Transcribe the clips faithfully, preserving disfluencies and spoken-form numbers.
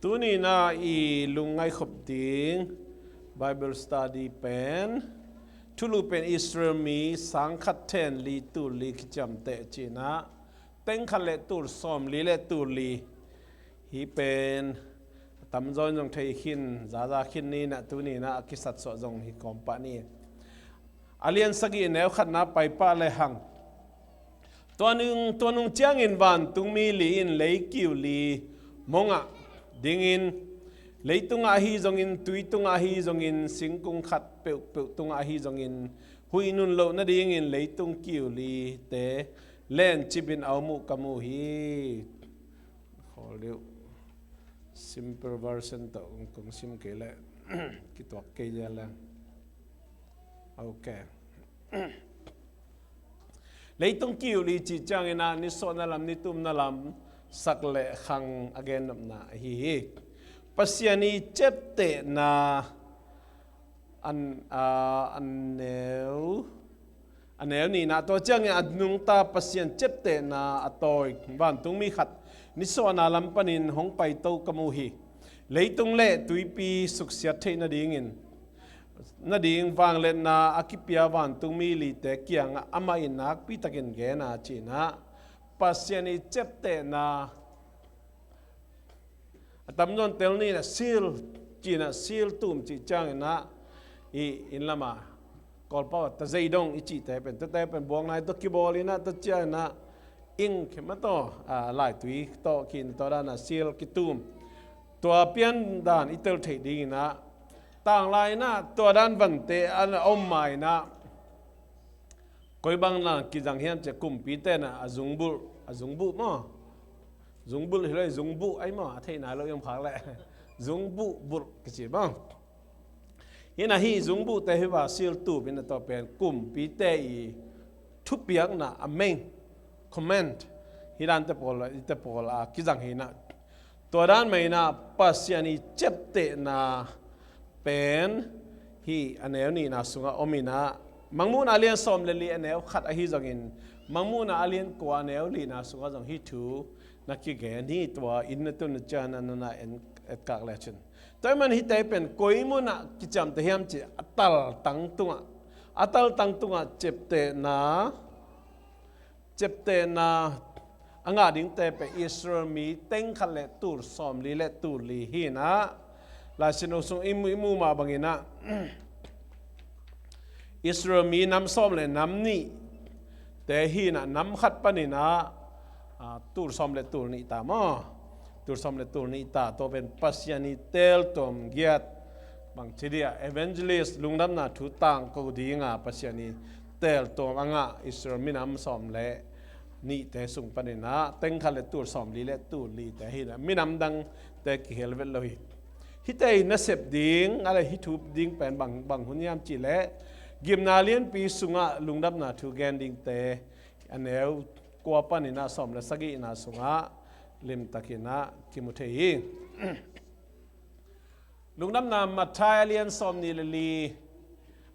Tuni-in ah i lungngaih khop ding Bible study pen, thulu pen Israel mi sangkhat then li tul li kiciamteh ci-in ah, teng khat le tul sawm li le tul li. Hih pen a tamzaw in zong thei khin, zaza khin ni-in ah, tuni-in ah a kisatsuah zong hi kawm pah ni. A lian sagih neu khatna pai pah lehang, tua nung, tua nung ciangin vantungmi li in leikiu li mongah dingin, leitungah ahi zongin, tui tungah ahi zongin, singkung khat peuhpeuh tungah ahi zongin, huih nun loh nadingin leitung kiu lite lencipin a om uh ka mu hi. Khawl deuh. Simple version tawh kong sim kei leh kituak kei zel leng. Ok. Leitung kiu li cih ciangin ah nisuahna lam, nitumna lam, sak le khang a gennopna ahi hi. Pasian i ciaptehna an, a, a neu, a neu nihna, tua ciangin a nungta Pasian ciaptehna a tawi vantungmi khat nisuahna lam panin hong paito ka mu hi. Leitung le tuipi suksiat theih nadingin, nading vangliatna a kipia vantungmi lite kiangah amah in nakpitakin gen a, ci-in ah Pasian i ciaptehna, a tamzaw in tel ni-in ah seal, ci-in ah seal tum cih ciangin ah, i inn lam ah Kawlpau ah tazei dong i cihte pen, tuate pen buang nai tawh kibawl in ah, tua ciangin ah ink khempeuh tawh, a, laitui tawh ki-in, tua dan ah seal kitum. Tua pian dan i tel theih dingin ah, tanglai-in ah tua dan vante a om ma-in ah, koi bang na kizang hiam cih leh kumpite in ah a zungbulh, a zungbulh maw? Zungbulh hi lo, zungbulh ahi maw? A theih nai lo i om khak leh. Zungbulh, bulh kici maw? Hi-in ah hih zungbulhte hi va seal tum in ah, tua pen kumpite i thupiakna, a main command, hih dante pawl, hihte pawl a kizang hi-in ah, tua dan mah in ah Pasian i ciaptehna pen hih a neu nihna sungah om in ah, Mangmuhna a lian sawm le li a neu khat ahi zongin, Mangmuhna a lian kua a neu lina sungah zong hih thu na kigen hi. Tua inn na tun ciangin ah na en, etkak lecin. Tua ahih manin hihte pen koi munah kiciamteh hiam cih leh a taltang tungah, a taltang tungah ciaptehna, ciaptehna a ngah dingte pen Israel mi teng khat le tul sawm li le tul li hi-in ah, Lai Siangtho sung i mu, i mu mah bangin ah, Israel mi nam sawm le nam nihte hi-in ah, nam khat panin ah, a, tul sawm le tul nih ta maw? Tul sawm le tul nih ta, tua pen Pasian i teltuam giat, bangci dia, evangelist, lungdamna thu tangko dinga Pasian i teltuam a ngah Israel minam sawm le nihte sung panin ah, teng khat le tul sawm li le tul lite hi-in ah, minam dangte kihel vet lo hi. Hihte i nasep ding, a le hih thu ding pen bang, bang hun hiam cih leh, Gimna lianpi sungah lungdamna thu gen dingte, a neu kua panin ah sawm le sagihna sungah limtakin ah kimu thei hi. Lungdamna Matthai a lian sawm nih le li,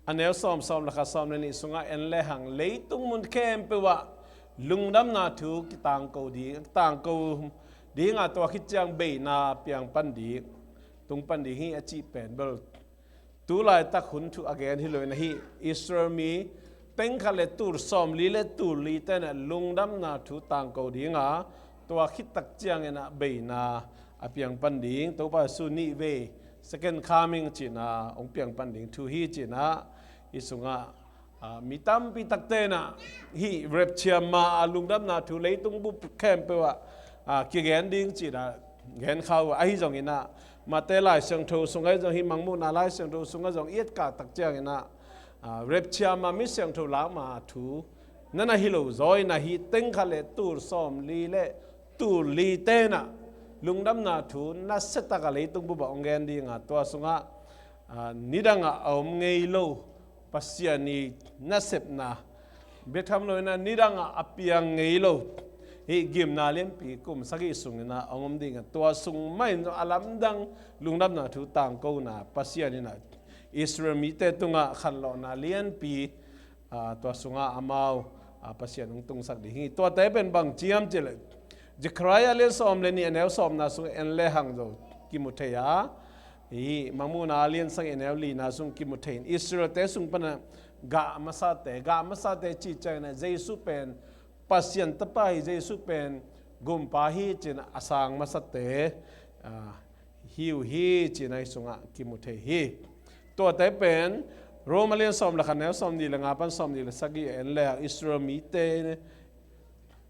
a neu sawm, sawm le khat, sawm le nih sungah en lehang, leitung mun khempeuh ah lungdamna thu kitangko ding, tangko dinga, tua khit ciang beina piang pan ding, tung pan ding hi a cih pen bel tu laitak hun thu a gen hi lo-in ah, hih Israel mi teng khat le tul sawm li le tul lite in ah lungdamna thu tangko dinga, tua khit tak ciangin ah beina a piang pan ding, Topa Jesu nih vei, second coming ci-in ah hong piang pan ding thu hi ci-in ah, hih sungah, a, mi tampi takte in ah hih rapture ma-a lungdamna thu leitung bup khempeuh ah, a, kigen ding ci-in ah gen kha uh. Ahi zongin ah, Matthai Lai Siangtho sungah zong, hih Mangmuhna Lai Siangtho sungah zong i etkak tak ciangin ah, a, rapture ma, mi siangtho lak ma thu na na hi lo zaw-in ah, hih teng khat le tul sawm li le tul lite in ah lungdamna thu nasia takin leitung bup ah hong gen dinga, tua sungah, a, nidangah a om ngei lo Pasian i nasepna, bek tham lo-in ah nidangah a piang ngei lo, hih Gimna lianpi kum sagih sungin ah hong om dinga, tua sung mah in a lamdang lungdamna thu tangkona Pasian in ah Israel mite tungah khanlawhna lianpi, a, tua sungah amau, a, Pasian hong tungsak ding hi. Tuate pen bang ci hiam cih leh, Zechariah lian sawm le nih, a neu sawmna sung en lehang zo, kimu thei a, hi Mangmuhna a lian sagih a neu lina sung kimu thei in Israel-te sung pana gah masate, gah masate cih ciangin ah Jesu pen Pasian tapa hi, Jesu pen gumpa hi ci-in a sang masate, ah, hi uh hi ci-in ahi sungah kimu thei hi. Tuate pen Rom a lian sawm le khat, neu sawmnih le nga pan sawmnih le sagih en le Israel mite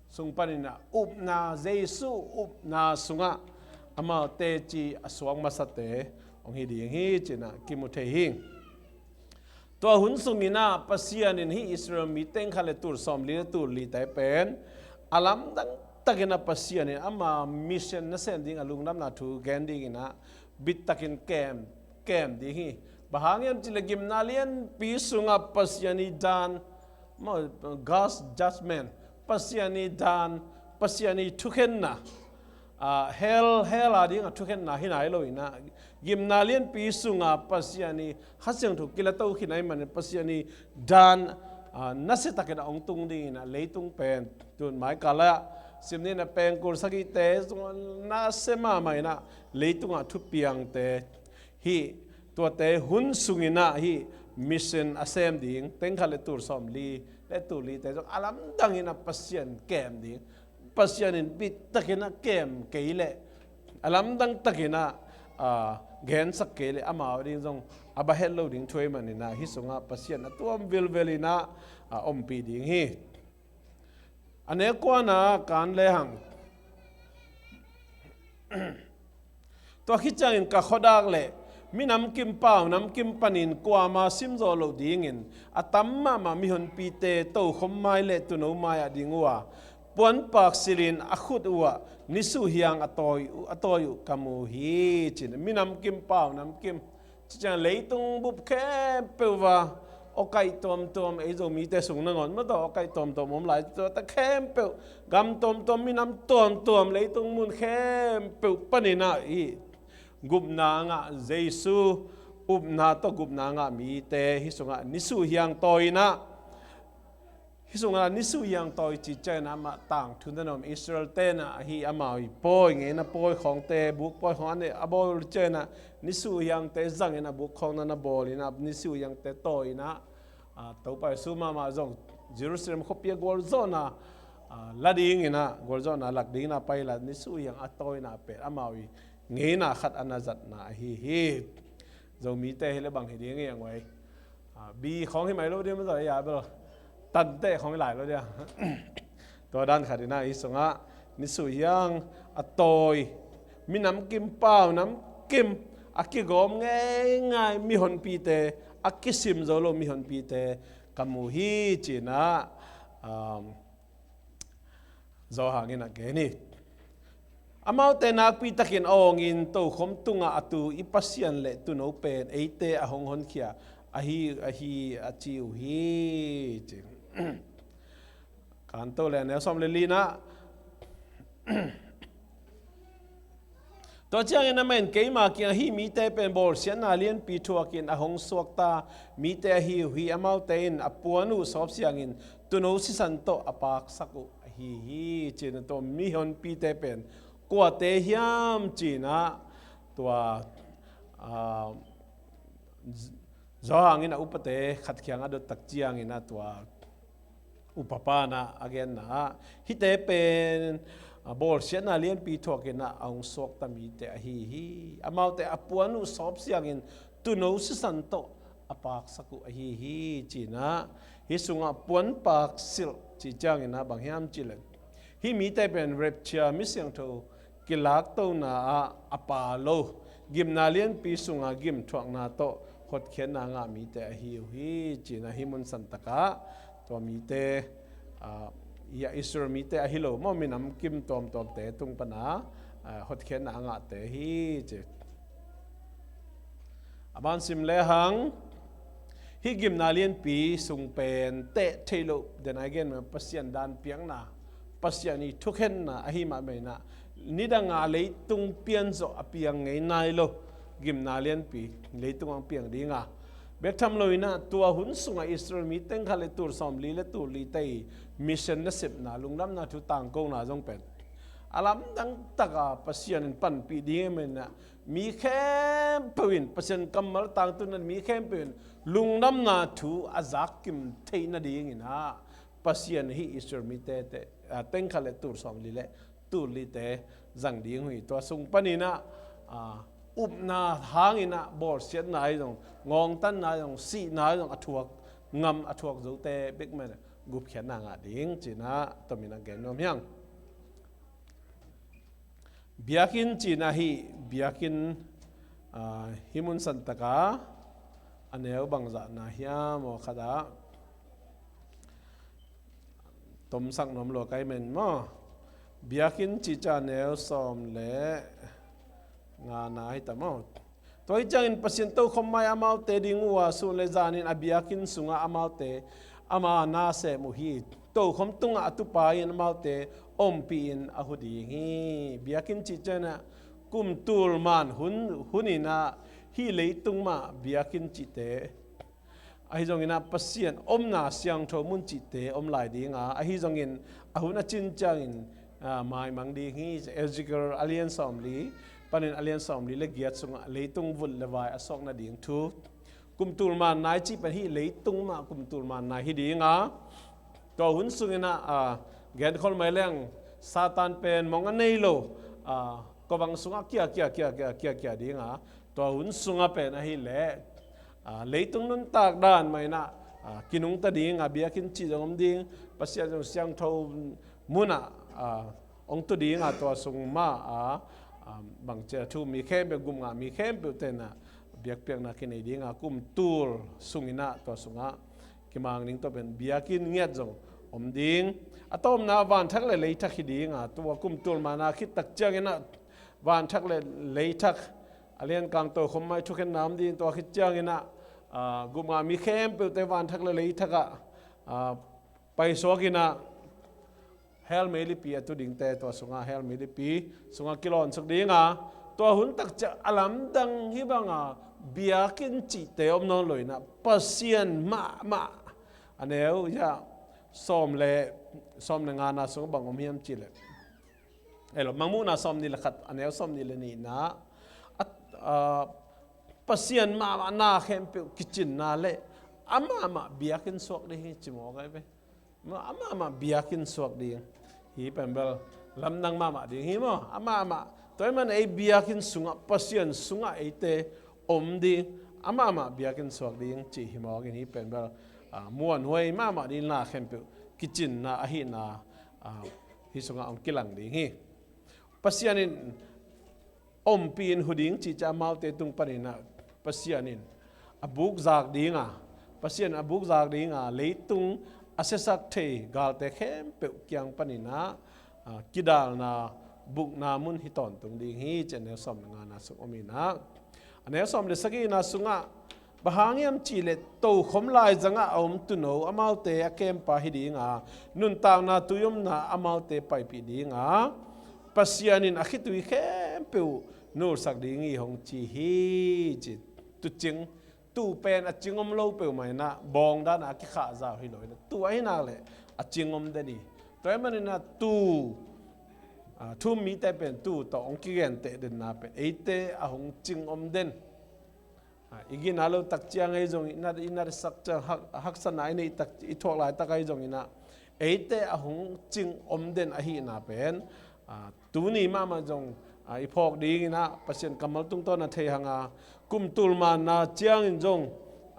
sung panin ah upna, Jesu upna sungah amau teci a suak masate hong hi ding hi ci-in ah kimu thei hi. Tua hun sungin ah Pasian in hih Israel mi teng khat le tul sawmli le tul lite pen a lamdang takin ah Pasian in ama mission nasem ding a lungdamna thu gen dingin ah bittakin kem, kem ding hi. Bang hang hiam cih leh gimna lianpi sungah Pasian ii dan, maw, God's judgment, Pasian ii dan, Pasian ii thukhenna, ah, hell, hell a ding a thukhenna hi nai lo in ah, gimna lianpi sungah Pasian ii Kha Siangtho kilato khin ahih manin Pasian ii dan, ah, nasiatakin a hong tung dingin ah leitung pen tun mai kal ah sim ni in ah pengkul sagihte sungah nasia mahmah in ah leitungah thupiangte hi. Tuate hun sungin ah hih mission a sem ding teng khat le tul sawmli le tul lite zong a lamdang in ah Pasian kem ding, Pasian in bittakin ah kem kei leh, a lamdang takin ah, ah, gensak kei leh amau ding zong a bang het lo ding thu ahih manin ah hih sungah Pasian a tuam vilvel in ah, ah, ompih ding hi. A neu kuana kan lehang, tua khit ciangin ka khuadak le minam kim pau namkim panin kuama simzawh loh dingin a tam mahmah mihonpite tokhom mai le tuuno mai-ah ding uh a, puanpak silhin a khut uhah nisuh hiang a tawi uh, a tawi uh ka mu hi ci-in, minam kim pau namkim, ci ciang leitung bup khempeuh va, awkaih tuamtuam, ei Zomite sung nangawn maw, tawh awkaih tuamtuam om lai, tuate khempeuh, gam tuamtuam, minam tuamtuam, leitung mun khempeuh panin ah hih gupna a ngah Jesu upna tawh gupna a ngah mite hih sungah nisuh hiang tawi in ah, hih sungah nisuh hiang tawi ci ciangin amah tangthu na om Israel-te in ah hih amau ii pawi, ngeina pawi khawngte, buk pawi khawng a neih a bawl ciangin ah nisuh hiangte zangin ah buk khawng na na bawl in ah nisuh hiangte tawi in ah, ah, Topa Jesu mahmah zong Jerusalem khuapi a gualzawhna, ah, la dingin ah, gualzawhna lak dingin ah pai la nisuh hiang a tawina pen amau ii ngeina khat a na zatna ahi hi. Zomite hi leh bang hi ding hiam ngoi? Ah, bi khawng hi mai lo ding maw, zaw ya bel tante khawng hi lai lo ding. Tua dan khat in ah hih sungah nisuh hiang a tawi, minam kim pau namkim a kigawm ngeingai mihonpite, a kisim zo lo mihonpite ka mu hi ci-in ah, um, Johan in ah gen hi. Amaute nakpi takin a awngin tokhom tungah a tu i Pasian le Tuuno pen eite a hong honkhia ahi, ahi a ci uh hi ci. Kan to le neu sawm le li-na. Tua ciangin amah in keima kiangah hih mite pen bawlsiatna lianpi thuakin a hong suakta mite ahi uh hi. Amaute in a puan uh sawpsiangin tuuno sisan tawh a paksak uh ahi hi ci-in ah, tua mihonpite pen kuate hiam ci-in ah, tua, ah, Johan in a upate khat kiangah a dot tak ciangin ah tua upa pa in ah a genna ah, hihte pen, ah, bawlsiatna lianpi thuakin ah a hong suakta mite ahi hi. Amaute a puan uh sawpsiangin tuuno sisan tawh a paksak uh ahi hi ci-in ah, hih sungah puanpak silh cih ciangin ah bang hiam cih leh, hih mite pen rapture, mi siangtho kilaktona ah a pha lo, gimna lianpi sunga gimthuakna tawh hotkhiatna ngah mite ahi uh hi ci-in ah, hih mun santak ah tua mite, ah, ya Israel mite ahi lo maw, minam kim tuamtuamte tung pana, ah, hotkhiatna a ngahte hi ci. A ban sim lehang, hih gimna lianpi sung pen teh theih loh, den a i gen mah Pasian dan piakna, Pasian ii thukhenna ahi mahmah in ah, nidanga leitung pianzawh a piang ngei nai lo gimna lianpi leitung ah hong piang ding a, bek tham lo in ah tua hun sungah Israel mi teng khat le tul sawmli le tul lite ii mission nasepna, lungdamna thu tangkona zong pen a lamdang taka Pasian in panpih ding ahih manin ah, mi khempeuh in, Pasian kammal tangtun a mi khempeuh in lungdamna thu a zak kim theih nadingin ah Pasian hih Israel mite te, a, teng khat le tul sawmli le tul lite zang ding uh hi. Tua sung panin ah, a, upna hangin ah bawlsiatna ahi zong, ngawngtanna ahi zong, sihna ahi zong a thuak, ngam a thuak zote bek mah in ah gupkhiatna ngah ding ci-in ah tomin ah gen nuam hi ing. Biakinn cihna hih, biakinn, a, hih mun santaka a neu bangzahna hiam aw khat ah tomsak nuam lua kai men maw? Biakinn cih ciang a neu sawm le ngana hi ta maw? Tua hi ciangin Pasian tokhom mai amaute ding uh a sun le zanin a biakinn sungah amaute ama nasem uh hi. Tokhom tungah a tupa in amaute ompih in a hu ding hi. Biakinn cih ciangin ah kum tul man hun, hun in ah hih leitung mah biakinn cihte ahi zongin ah Pasian omna siangtho mun cihte om lai ding a, ahi zongin a hun a cin ciangin, a, maimang ding hi. Ezekiel a lian sawmli panin a lian sawmli le giat sungah leitung vut le vai a suak nading thu, kum tul man nai cih pen hih leitung mah kum tul man nai hi ding a, tua hun sungin ah, a, genkhol mai leng Satan pen mong a nei lo, a, kobang sungah kia, kia, kia, kia, kia, kia ding a, tua hun sungah pen ahih leh, a, leitung nuntak dan mah in ah, a, kinungta ding a, biakinn cih zong om ding, Pasian zong siangtho mun ah, a, hong tu ding a, tua sung mah a, a, bangci a thu-um mi khempeuh, gupngah mi khempeuh ten ah biakpiakna kinei ding a, kum tul sungin ah tua sungah kimang ding. Tua pen biakinn ngiat zong om ding. A tawpna vanthak le leithak hi ding a, tua kum tul man a khit tak ciangin ah vanthak le leithak a lian kang tokhom mai thukhenna om ding. Tua khit ciangin ah, a, gupngah mi khempeuhte vanthak le leithak ah, a, paisuak in ah hell meilipi a tu dingte tua sungah, hell meilipi sungah kilawn suk ding a, tua hun tak ciang a lamdang hih bang a biakinn cihte om nawn lo in ah Pasian mahmah, a neu, ya, sawm le, sawm le ngana sungah bang om hiam cih leh, ei lo, Mangmuhna sawmnih le khat a neu sawmnih le nihna, a, a, Pasian mahmah na khempeuh kicinna le amahmah biakinn suak ding hi ci mawk ahi ve. Amahmah biakinn suak ding hi pen bel lamdang mahmah ding hi maw? Amahmah, tua ahih man ei biakinn sungah, Pasian sungah eite om ding, amahmah biakinn suak ding cih hi mawk in, hih pen bel, a, muanhuai mahmah ding, na khempeuh kicinna ahihna, a, hih sungah hong kilang ding hi. Pasian in ompih in hu ding cih ciang amaute tung panin ah Pasian in a bukzak ding a, Pasian a bukzak ding a, leitung a siasak thei galte khempeuh kiang panin ah, a, kidalna, bukna mun hi tawntung ding hi ci a neu sawm le ngana sung om in ah, a neu sawm le sagihna sungah bang hang hiam cih leh tokhom laizangah a om tuuno amaute a kempa hi ding a, nuntakna tui omna amaute paipih ding a, Pasian in a khitui khempeuh nulsak ding hi hong ci hi ci. Tuucing, tuu pen a cing om lo peuhmah in ah bawng dan a kikhahzau hi lo in ah, tuu ahih nak leh a cing om den hi. Tua ahih manin ah tuu, a, thu-um mite pen tuu tawh hong kigenteh denna pen eite a hong cing om den. A, i gina lo tak ciang ahi zong, i nat, i natsak ciang hak, haksatna i neih tak, i thuak laitak ahi zongin ah eite a hong cing om den ahihna pen, a, tuni mahmah zong, a, i phawk dingin ah Pasian kammal tungtawn a thei hang a, kum tul manna ciangin zong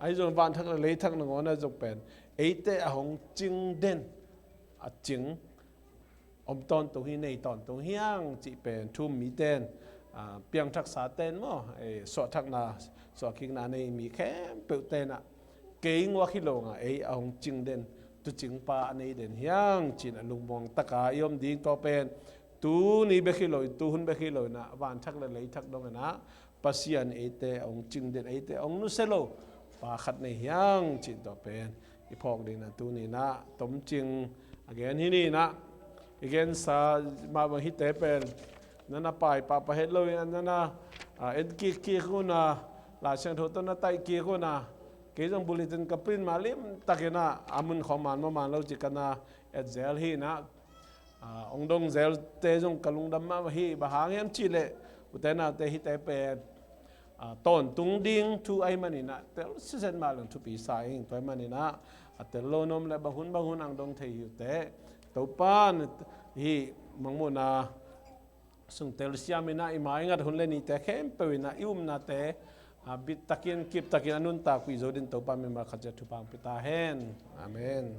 ahi zong, vanthak le leithak nangawn ahi zong pen eite a hong cing den, a cing om tawntung hi, nei tawntung hi hang cih pen thu-um mite in, a, piangthaksa ten maw, e, suahthakna, suahkikna nei mi khempeuh ten ah kei nguak hi lo in ah ei a hong cing den, tuucingpa a nei den hi hang ci-in a lungmuang taka i om ding. Tua pen tuni bek hi lo in, tuhun bek hi lo in ah vanthak le leithak dongin ah Pasian eite a hong cing den, eite a hong nusia lo pa khat nei hi hang cih tua pen i phawk dingin ah tuni in ah tomcing a gen hi ni in ah, i gensa mah bang hihte pen na na pai pahpah het lo in ah, na na, a, en kikkik un ah, Lai Siangtho tawh na taih kik un ah, kei zong bulletin ka print mah limtakin ah a mun khawng man maw man lo ci ka na et zel hi in ah, a, hong dong zelte zong ka lungdam mahmah hi. Bang hang hiam cih leh Ute naute, hihte pen a, tawntung ding thu ahih manin ah, tel siset mah leng thupi sa ing. Tua ahih manin ah, a tel lo na om leh bang hun bang hun hong dong thei hi uh teh. Topa'n hih Mangmuhna sung telsiam in ah, i ma i ngat hun leh nite khempeuh in ah, i upnate a, bittakin kiptakin a nuntakpih zo dingin Topa'n mimal khat ciat thupha hong pia ta hen. Amen.